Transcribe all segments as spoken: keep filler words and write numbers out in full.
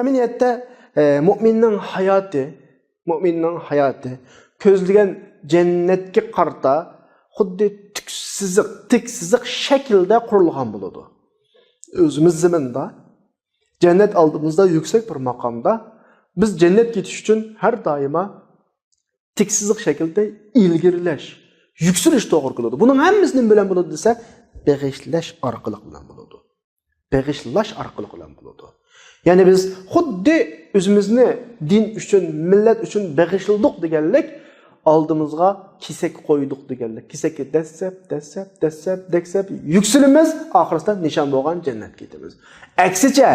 ئەمەلىيەتتە، ئە، مۇئمىننىڭ ھاياتى، مۇئمىننىڭ ھاياتى كۆزلىگەن جەننەتكە قارىتا خۇددى تۈك سىزىق، تىك سىزىق شەكلىدە قۇرۇلغان بولىدۇ. ئۆزىمىز زېمىندا، جەننەت ئالدىمىزدا يۈكسەك بىر ماقامدا، بىز جەننەتكە يېتىش ئۈچۈن ھەر دائىما تىك سىزىق شەكلىدە ئىلگىرىلەش، يۈكسىلىش توغرا كېلىدۇ. بۇنىڭ ھەممىسى نېمە بىلەن بولىدۇ دېسە، بېغىشلاش ئارقىلىق بىلەن بولىدۇ. بېغىشلاش ئارقىلىق بىلەن بولىدۇ. يەنى بىز خۇددى ئۆزىمىزنى دىن ئۈچۈن، مىللەت ئۈچۈن بېغىشلىدۇق دېگەنلىك، ئالدىمىزغا كېسەك قويدۇق دېگەنلىك. كېسەككە دەسسەپ، دەسسەپ، دەسسەپ، دەسسەپ، يۈكسىلىمىز، ئاخىرسىدا نىشان بولغان جەننەتكە يېتىمىز. ئەكسىچە،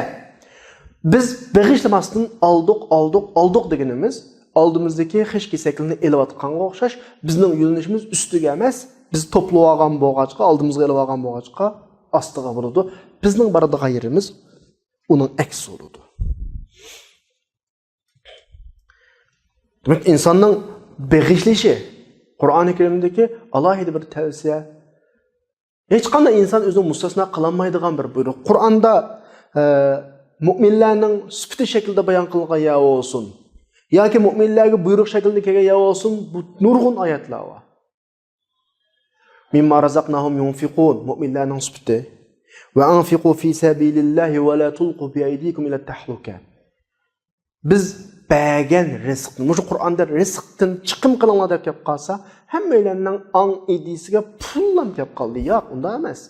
بىز بېغىشلىماستىن ئالدۇق، ئالدۇق، ئالدۇق دېگىنىمىز، ئالدىمىزدىكى خىش كېسەكلىرىنى ئېلىۋاتقانغا ئوخشاش، بىزنىڭ يۆنىلىشىمىز ئۈستىگە ئەمەس، بىز توپلىۋالغان بولغاچقا، ئالدىمىزغا ئېلىۋالغان بولغاچقا، ئاستىغا بولىدۇ. بىزنىڭ بارىدىغان يېرىمىز ئۇنىڭ ئەكسى بولىدۇ. دېمەك، ئىنساننىڭ بېغىشلىشى قۇرئانى كەرىمدىكى ئالاھىدە بىر تەۋسىيە. ھېچقانداق ئىنسان ئۆزىنى مۇستەسنا قىلالمايدىغان بىر بۇيرۇق. قۇرئاندا، ئە، مۇئمىنلارنىڭ سۈپىتى شەكلىدە بايان قىلغان يا بولسۇن، ياكى مۇئمىنلارغا بۇيرۇق شەكلىدە كەلگەن يا بولسۇن، بۇ نۇرغۇن ئايەتلەر بار. مىمما رازاقناھۇم يۇنفىقۇن، مۇئمىنلارنىڭ سۈپىتى. ۋە ئەنفىقۇ فى سەبىلىللاھى ۋە لا تۇلقۇ بىئەيدىكۇم ئىلەت تەھلۇكە. بىز بەرگەن رىزىقنى، مۇشۇ قۇرئاندا رىزىقتىن چىقىم قىلىڭلار دەپ كەپ قالسا، ھەممەيلەننىڭ ئاڭ ئىدىسىگە پۇللام كەپ قالدى. ياق، ئۇنداق ئەمەس.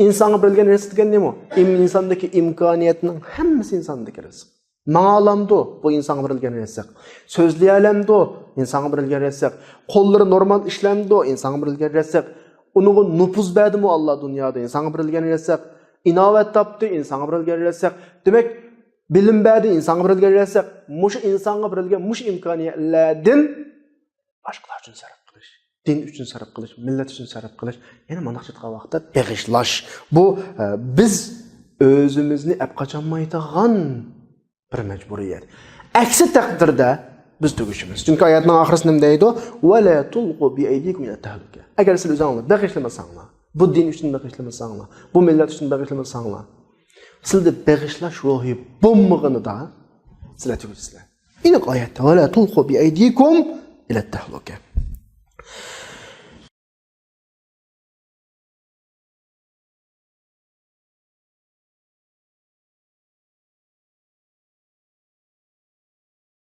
ئىنسانغا بېرىلگەن رىزىق دېگەن نېمە؟ ئىم-، ئىنساندىكى ئىمكانىيەتنىڭ ھەممىسى ئىنساندىكى رىزىق. ماڭالامدۇ؟ بۇ ئىنسانغا بېرىلگەن رىزىق. سۆزلىيەلەمدۇ؟ ئىنسانغا بېرىلگەن رىزىق. قوللىرى نورمال ئىشلەمدۇ؟ ئىنسانغا بېرىلگەن رىزىق. ئۇنىڭغا نوپۇز بەردىمۇ ئاللا دۇنيادا؟ ئىنسانغا بېرىلگەن رىزىق. ئىناۋەت تاپتى؟ ئىنسانغا بېرىلگەن رىزىق. دېمەك، بىلىم بەردى؟ ئىنسانغا بېرىلگەن رىزىق. مۇشۇ ئىنسانغا بېرىلگەن مۇشۇ ئىمكانىيەتلەردىن باشقىلار ئۈچۈن سەرپ قىلىش، دىن ئۈچۈن سەرپ قىلىش، مىللەت ئۈچۈن سەرپ قىلىش، يەنە مانداق ئېيتقان ۋاقىتتا بېغىشلاش. بۇ، ئە، بىز ئۆزىمىزنى ئەپ قاچالمايدىغان بىر مەجبۇرىيەت. ئەكسى تەقدىردە بىز تۈگىشىمىز. چۈنكى ئايەتنىڭ ئاخىرىسى نېمە دەيدۇ؟ ۋە لا تۇلقۇ بىئەيدىكۇم ئىلەت تەھلۇكە. ئەگەر سىلەر ئۆزۈڭلار بېغىشلىمىساڭلار، بۇ دىن ئۈچۈن بېغىشلىمىساڭلار، بۇ مىللەت ئۈچۈن بېغىشلىمىساڭلار، سىلەردە بېغىشلاش روھى بولمىغىنىدا سىلەر تۈگىسىلەر. ئېنىق ئايەتتە، ۋە لا تۇلقۇ بىئەيدىكۇم ئىلەت تەھلۇكە.